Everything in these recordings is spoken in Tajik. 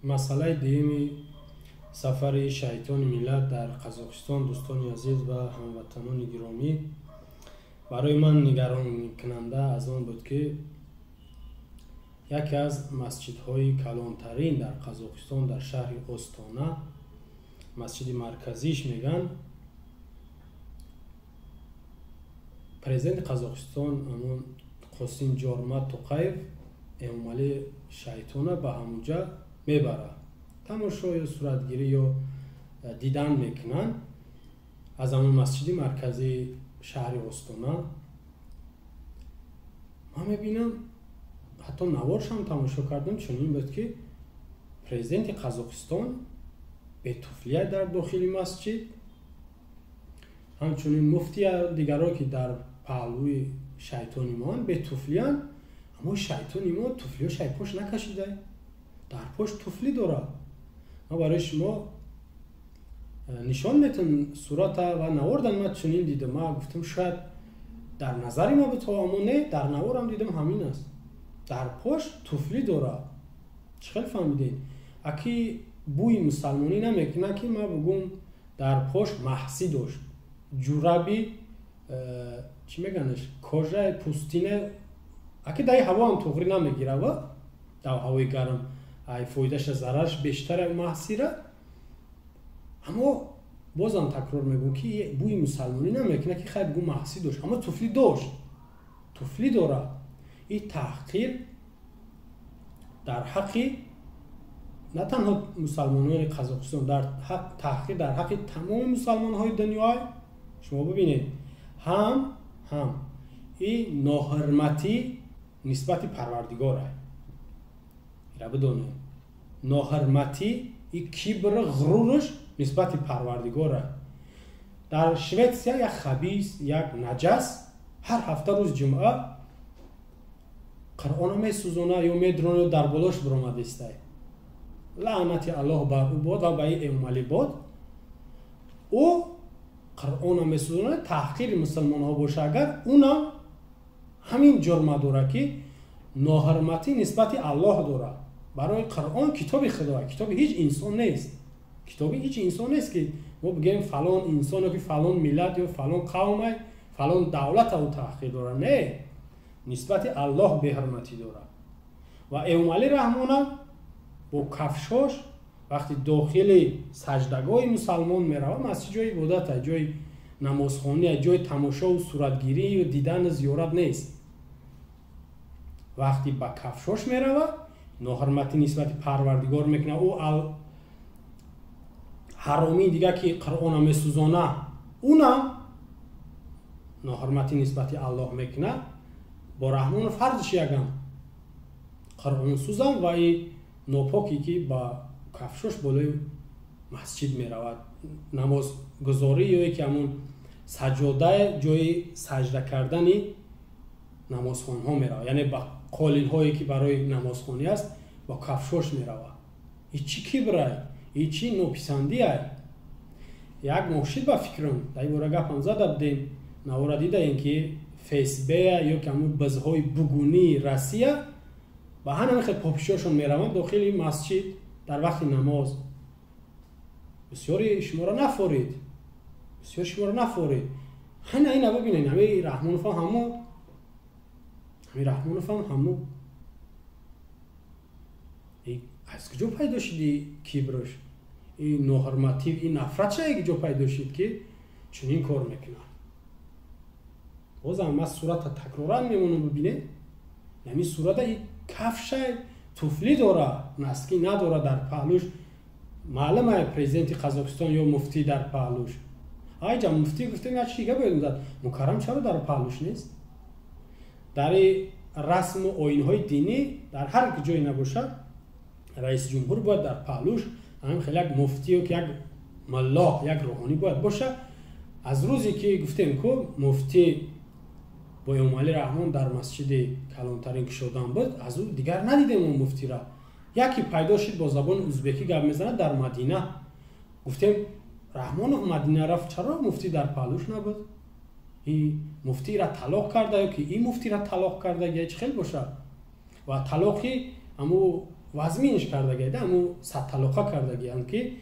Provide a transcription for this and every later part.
Масъалаи дуюми сафари шайтони миллат дар Қазоқистон, дӯстони азиз ва ҳамватанони гиромӣ, барои ман нигаронкунанда аз он буд, ки яке аз масҷидҳои калонтарин дар Қазоқистон, дар шаҳри Остона, масҷиди марказиш меган, президенти Қазоқистон ҳамон Қосим Ҷормат Тоқаев Эмомалӣ шайтона ба ҳамунҷа мебарад. Тамошо ё суратгирӣ ё дидан мекунанд аз ҳамон масҷиди марказии шаҳри Остона. Ман мебинам, ҳатто наворшам тамошо кардам, чунин буд, ки президенти Қазоқистон бетуфлия дар дохили масҷид, ҳамчунин муфти дигаро, ки дар паҳлӯи шайтони моанд, бетуфлиянд, аммо шайтони мо туфлиёш ай пош накашида, дар пош туфлӣ дорад. Ман барои шумо нишон метам сурата ва навордан. Ман чунин дидам, ман гуфтам, шояд дар назари ма буд, аммо не, дар наворам дидам, ҳамин аст, дар пош туфлӣ дорад. Чӣ хел фаҳмидед? Аки бӯи мусалмонӣ намекунад, ки ман бугум дар пош маҳсӣ дошт, ҷураби чӣ меганаш, кожаи пӯстина, аки даи ҳаво ҳам туғрӣ намегирава, дар ҳавои гарм ай фоидаша зарараш бештара маҳсира. Аммо бозам такрор мегӯм, ки бӯи мусалмонӣ намекунад, ки хай бугум маҳсӣ дошт, аммо туфлӣ дошт, туфлӣ дорад. Ин таҳқир дар ҳаққи на танҳо мусалмонони Қазоқистон, дар таҳқир дар ҳаққи тамоми мусалмонҳои дунёй. Шумо бибинед, ҳам ин ноҳурматӣ нисбати Парвардигор ай, ира бидонед, ноҳурматӣ и кибр ғурурш нисбати Парвардигор ай. Дар Шветсия як хабис, як наҷас ҳар ҳафта рӯзи ҷумъа Қуръона месӯзона ё медрона ё дар болош биромадистай. Лаънати Аллоҳ бар ӯ бод ва ба ин Эмомалӣ бод. Ӯ Қуръона месӯзона, таҳқири мусалмонҳо боша, агар унам ҳамин ҷурма дорад, ки ноҳурматӣ нисбати Аллоҳ дорад. Барои Қуръон китоби Худо, китоби ҳеҷ инсон нест, китоби ҳеҷ инсон нест, ки мо бигӯем фалон инсон ё ки фалон миллат ё фалон қавмай, фалон давлата ӯ таҳқир дорад. Не, нисбати Аллоҳ беҳурматӣ дорад. Ва Эмомалӣ Раҳмона бо кафшош вақти дохили саҷдагоҳи мусалмон меравад, масҷид ҷои ибодат, ҷои намозхонӣ, ҷои тамошову суратгирию дидану зиёрат нест. Вақти ба кафшош меравад, ноҳурматӣ нисбати Парвардигор мекунад. Ӯ ҳаромии дига, ки Қуръона месӯзона, унам ноҳурматӣ нисбати Аллоҳ мекунад. Бо Раҳмону фарзиш ягам қуръонсӯзам ва и нопоке, ки ба кафшош болои масҷид меравад, намозгузорӣ ё ки ҳамун саҷода, ҷои саҷда кардани намозхонҳо меравад, яъне ба қолинҳое, ки барои намозхонӣ аст, бо кафшош меравад. И чӣ кибрай, и чӣ нописандиай? Як моҳ шид, ба фикрам, дар ин бора гапам зада будем, навора дидаем, ки ФСБ ё ки ҳамун бизҳои бугунии Россия ба ҳамин хел попишошон мераванд дохили масҷид дар вақти намоз. Бисёри шуморо нафорид, бисёри шуморо нафорид. Ҳана ина бибинед, ҳамин Раҳмоновам ҳамо, ҳамин Раҳмоновам ҳамо. Аз куҷо пайдо шуди кибрш, ин ноҳурматӣ, ин нафратша куҷо пайдо шуд, ки чунин кор мекунад? Бозам ман сурата такроран мемонам, бибинед, ҳамин сурата и кафшай, туфлӣ дора, носки надора, дар паҳлӯш маълум ай президенти Қазоқистон ё муфтӣ дар паҳлӯш. Айҷа муфтӣ гуфтем, як чиз дига бояд зад, Мукаррам чаро дар паҳлӯш нест? Дар расму оинҳои динӣ дар ҳар ҷое набошад, раиси ҷумҳур бояд дар паҳлӯш ҳамин хел як муфтӣ ё ки як маллоҳ, як рӯҳонӣ бояд бошад. Аз рӯзе ки гуфтем ку муфтӣ бо Эмомалӣ Раҳмон дар масҷиди калонтарин кушодан буд, аз ӯ дигар надидем он муфтира. Яке пайдо шуд, бо забони узбекӣ гап мезанад дар Мадина. Гуфтем, Раҳмонов Мадина рафт, чаро муфтӣ дар паҳлӯш набуд? И муфтира талоқ карда ё ки ин муфтира талоқ карда, я чӣ хел бошад? Ва талоқи ҳаму вазминш кардагида, ҳамун садталоқа кардагиам, ки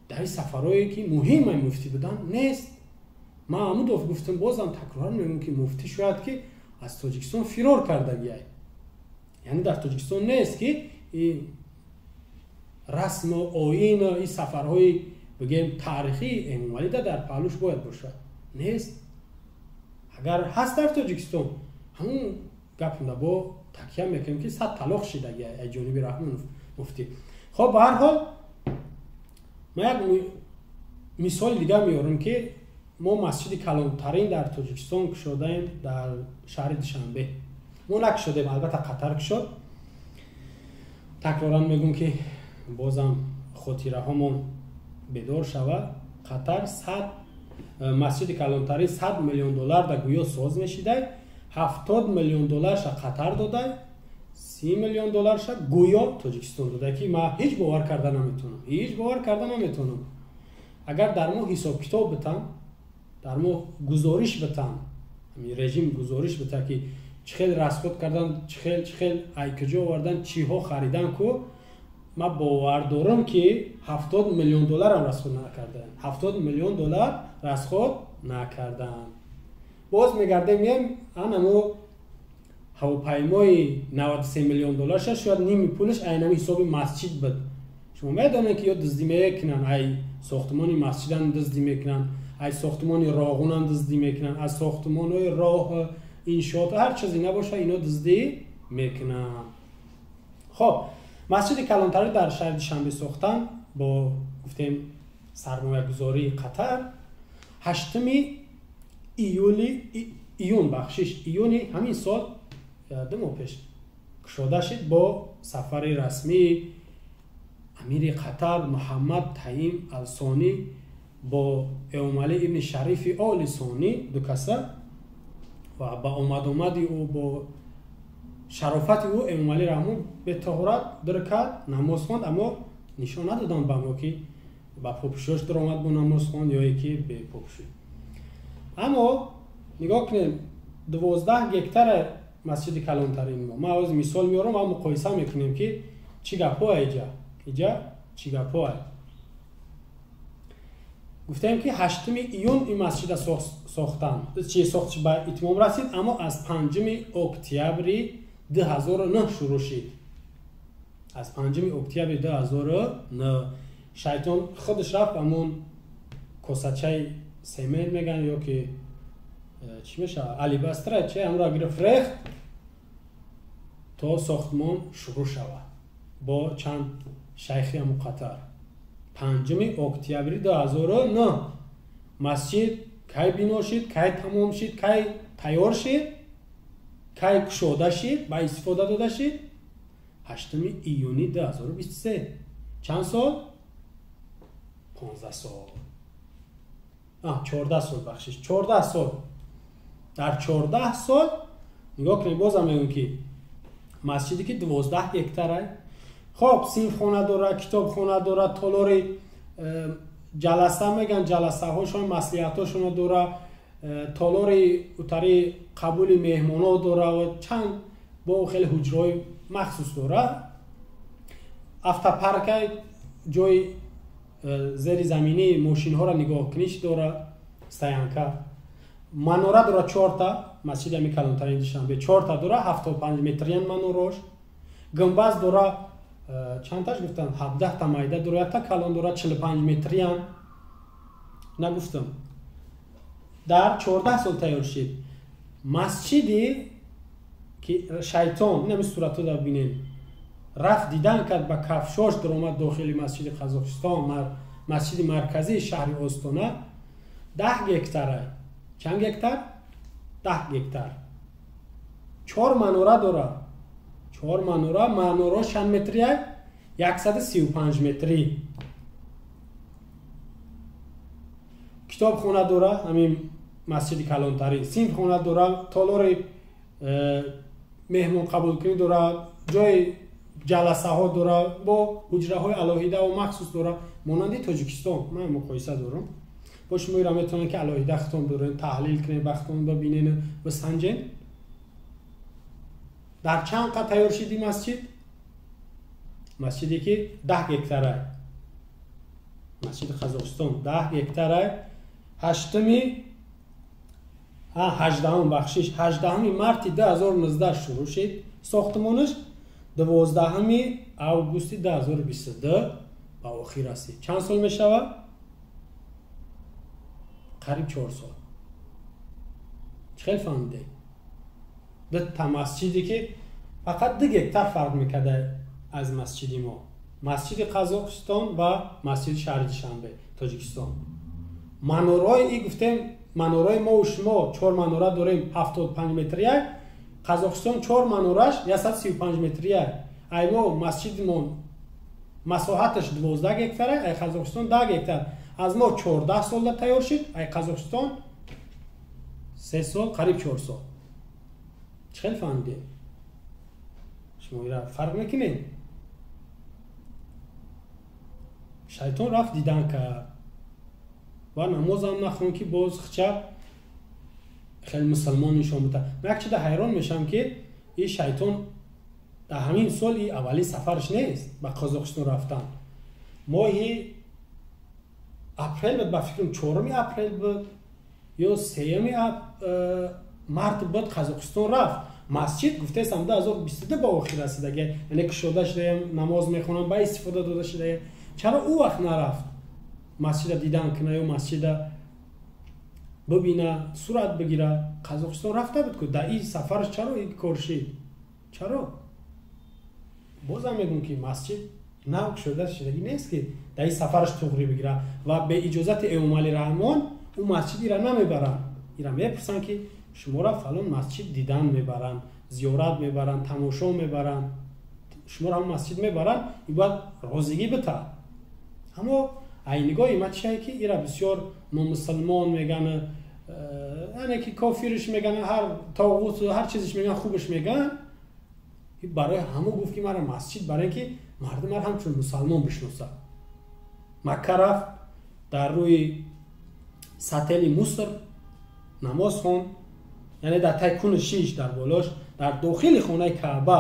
дар ин сафарҳое ки муҳим ай муфтӣ будан нест. Ман ҳамун доф гуфтам, бозам такроран мегӯям, ки муфтӣ шояд ки аз Тоҷикистон фирор кардагиай, яъне дар Тоҷикистон нест, ки расму оин, ин сафарҳои бигем таърихӣ Эмомалида дар паҳлӯш бояд бошад, нест. Агар ҳаст дар Тоҷикистон, ҳамун гапнда бо такя мекунем, ки 100 талоқ шидаги аз ҷониби Раҳмонов муфтӣ. Хоб, ба ҳар ҳол ман як мисоли дигар меорам, ки мо масҷиди калонтарин дар Тоҷикистон кушодаем дар шаҳри Душанбе. Мо накушодем, албатта Қатар кушод. Такроран мегӯм, ки бозам хотираҳомон бедор шавад. Қатар 100 масҷиди калонтарин 100 миллион доллар да гӯё соз мешидай, 70 миллион долларша Қатар додай, 30 миллион долларша гӯё Тоҷикистон додай, ки ман ҳеҷ бовар карда наметавонам, ҳеҷ бовар карда наметавонам. Агар дар мо ҳисобкитоб битам, дар мо гузориш битам, ҳамин режим гузориш бита, ки чӣ хел расход кардан, чӣ хел ай куҷо овардан, чиҳо харидан ку, ман бовар дорам, ки 70 миллион долларам расход накардаанд, 70 миллион доллар расход накардаанд. Боз мегардем, меем анамо ҳавопаймои 93 миллион долларша, шояд ними пулаш айнами ҳисоби масҷид буд. Шумо медонед, ки ё дуздӣ мекунанд, ай сохтмони масҷидам дуздӣ мекунанд, ай сохтмони Роғунам дуздӣ мекунанд, аз сохтмонҳои роҳ, иншоот, ҳар чизе набоша, ино дуздӣ мекунанд. Хоб, масҷиди калонтарӣ дар шаҳри Душанбе сохтан бо гуфтем сармоягузории Қатар 8-уми июли, июн, бахшиш, июни ҳамин сол, 2 моҳ пеш кушода шид бо сафари расмии амири Қатар Муҳаммад Таим Алсонӣ бо Эмомалӣ ибни Шарифи Оли Сонӣ, ду каса, ва ба омадомади ӯ, бо шарофати ӯ Эмомалӣ Раҳмон бетоҳорат ду ракат намоз хонд, аммо нишон надоданд ба мо, ки ба попӯшош даромад бо намоз хонд ё ки бепопӯшӣ. Аммо нигоҳ кунем, 12 гектара масҷиди калонтарин мо. Ман ҳозир мисол меорам ва муқоиса мекунем, ки чӣ гапҳо иҷа, иҷа чӣ гапҳо. Гуфтем, ки 8-уми июн ин масҷида сохтан, чи сохт ба итмом расид, аммо аз 5-уми октябри 2009 шурӯъ шид. Аз 5-уми октябри 2009 шайтон худаш рафт, ҳамон косачаи семент меган ё ки чӣ мешавад, алибастра чи, ҳамро гирифт, рехт, то сохтмон шурӯъ шавад бо чанд шайхи ҳамун Қатар. 5-уми октябри 2009 масҷид кай бино шид, кай тамом шид, кай тайёр шид, кай кушода шид, ба истифода дода шид? 8-уми июни 2023. Чанд сол? 15 сол, 14 сол, бахшиш, 14 сол. Дар 14 сол нигоҳ кунед, бозам мегӯм, ки масҷиде ки 12 гектара, хоб, синфхона дора, китобхона дора, толори ҷаласа меган, ҷаласаҳошон, маслиҳатҳошонро дора, толори утари қабули меҳмонҳо дора ва чанд бо хеле ҳуҷраҳои махсус дора, автопарка, ҷои зери заминии мошинҳоро нигоҳкуниш дора, стоянка, манора дора чорта. Масҷиди ҳами калонтарини Душанбе чорта дора, 75 метриян манорош. Гумбаз дора, чандташ гуфтам, 17-та майда дора, якта калон дора, 45 метриян. Нагуфтам, дар 14 сол тайёр шид. Масҷиди ки шайтон, инами суратҳо да бинем, рафт, дидан кард, ба кафшош даромад дохили масҷиди Қазоқистон, масҷиди марказии шаҳри Остона, 10 гектара. Чанд гектар? 10 гектар. Чор манора дора, чор манора. Манора чанд метрия? 135 метрӣ. Китобхона дора ҳамин масҷиди калонтарин, синфхона дора, толори меҳмон қабулкунӣ дора, ҷои ҷаласаҳо дора, бо ҳуҷраҳои алоҳидаву махсус дора, монанди Тоҷикистон. Ман муқоиса дорам бо шумо, ира метавонед, ки алоҳида худтон доред, таҳлил кунед, ба худтон бибинед, бисанҷед. Дар чанд қад тайёр шид ин масҷид? Масҷиде ки 10 гектара, масҷиди Қазоқистон 10 гектара. 8-ми 18, бахшиш, 18 марти 2019 шурӯъ шид сохтмонаш, 12 августи 2022 ба охир расид. Чанд сол мешавад? Қариб 4 сол. Чӣ хел фаҳмидед? Дута масҷиде ки фақат 2 гектар фарқ мекарда аз масҷиди мо, масҷиди Қазоқистон ва масҷиди шаҳри Душанбе, Тоҷикистон. Манораи и гуфтем, манораи мо шумо 4 манора дорем, 75 метрия. Қазоқистон 4 манораш 135 метрия. Ай мо масҷидимон масоҳаташ 12 гектара, ай Қазоқистон 10 гектар. Аз мо 14 солда тайёр шид, ай Қазоқистон 3 сол, қариб 4 сол. Чӣ хел фаҳмидед? Шумо ира фарқ мекунед? Шайтон рафт дидан кард ва намозам нахон ки боз хча хеле мусулмон нишон буда. Ман як чиза ҳайрон мешам ки ин шайтон дар ҳамин сол и аввалин сафараш нест ба Қазоқистон рафтан. Моҳи апрел буд, ба фикрам 4 апрел буд ё 3 март буд, Қазоқистон рафт. Масҷид гуфтаестам 2022 ба охир расидаги, яъне кушода шудаям, намоз мехонам, ба истифода дода шудая. Чаро ӯ вақт нарафт масҷида дидан куна ё масҷида бибина, сурат бигира? Қазоқистон рафта буд ку, дар ин сафараш чаро ин кор шид? Чаро? Бозам мегӯм ки масҷид нав кушода шудагӣ нест ки дар ин сафараш туғрӣ бигира ва бе иҷозати Эмомалӣ Раҳмон ӯ масҷид ира намебаранд. Ира мепурсанд ки шуморо фалон масҷид дидан мебаранд, зиёрат мебаранд, тамошо мебаранд, шуморо ҳам масҷид мебаранд, ин бояд розигӣ бита. Аммо ай нигоҳи ма чие ки ира бисёр номусулмон меган, яъне ки кофириш меган, ҳар тоғут ҳар чизиш меган, хубиш меган. Барои ҳамо гуфт ки мара масҷид, барои ин ки мардум мара ҳамчун мусалмон бишносад. Макка рафт, дар рӯи сатели Муср намоз хонд, яъне дар тай куни шиш дар болош, дар дохили хонаи Каъба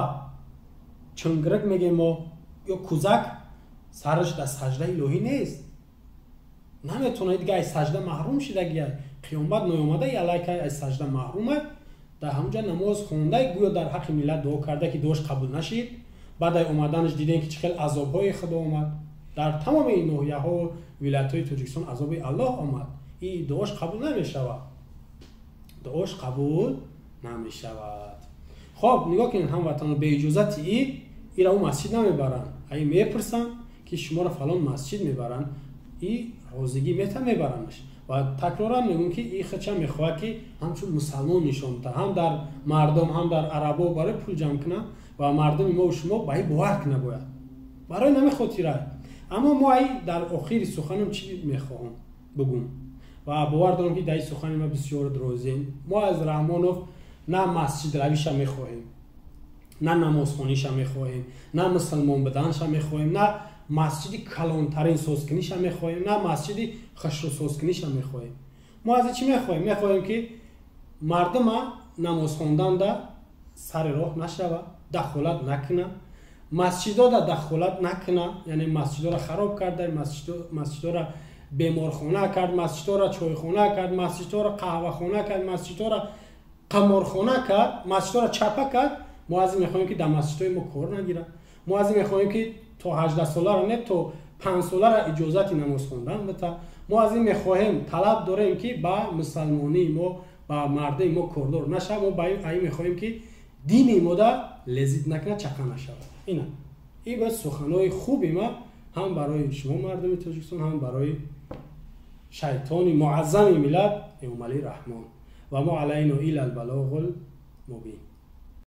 чунгирак мегем мо ё кузак, сараш дар саждаи илоҳӣ нест. Наметавонад дига аз сажда маҳрум шидагия. Қиёмат наомада ялайка аз сажда маҳрума. Дар ҳамонҷа намоз хонда, гӯё дар ҳаққи миллат дуо карда ки дуош қабул нашид. Баъд ай омаданаш дидем ки чӣ хел азобҳои худо омад. Дар тамоми ноҳияҳо вилоятҳои Тоҷикистон азоби Аллоҳ омад. Ин дуош қабул намешавад. Дуош қабул намешавад. Хоб, нигоҳ кунед ҳамватанон, бе иҷозати ира ӯ масҷид намебаранд. Ай мепурсанд ки шуморо фалон масҷид мебаранд, и розигӣ мета мебарандаш. Ва такроран мегӯм ки и хича мехоҳад ки ҳамчун мусалмон нишон диҳад, ҳам дар мардум, ҳам дар арабо барои пул ҷамъ кунад ва мардуми мо шумо ба ин бовар кунад бояд. Барои намехотира. Аммо мо ай дар охири суханам чӣ мехоҳам бигӯм ва бовар дорам ки дар ин сухани ма бисёр розием. Мо аз Раҳмонов на масҷидравиша мехоҳем, на намозхониша мехоҳем, на мусалмон буданша мехоҳем, на масҷиди калонтарин созкуниша мехоҳем, на масҷиди хушрӯсозкуниша мехоҳем. Мо аз чӣ мехоҳем? Мехоҳем ки мардума намоз хонданда сари роҳ нашава, дахолат накуна, масҷидода дахолат накуна, яъне масҷидора хароб карда, масҷидора беморхона кард, масҷидора чойхона кард, масҷидора қаҳвахона кард, масҷидора қаморхона кард, масҷидора чапа кард. Мо аз ин мехоҳем ки дар масҷидҳои мо кор нагирад. Мо аз ин мехоҳем ки то 18 соларо не, то 5 соларо иҷозати намоз хондан бита. Мо аз ин мехоҳем, талаб дорем ки ба мусалмонии мо, ба мардуми мо кордор нашавад. Мо ба ин мехоҳем ки дини мода лезид накунад, чақа нашавад. Ина ин ба суханҳои хуби ма ҳам барои шумо мардуми Тоҷикистон, ҳам барои шайтони муаззами миллат Эмомалӣ Раҳмон. Ва мо алайно илал балоғул мубин.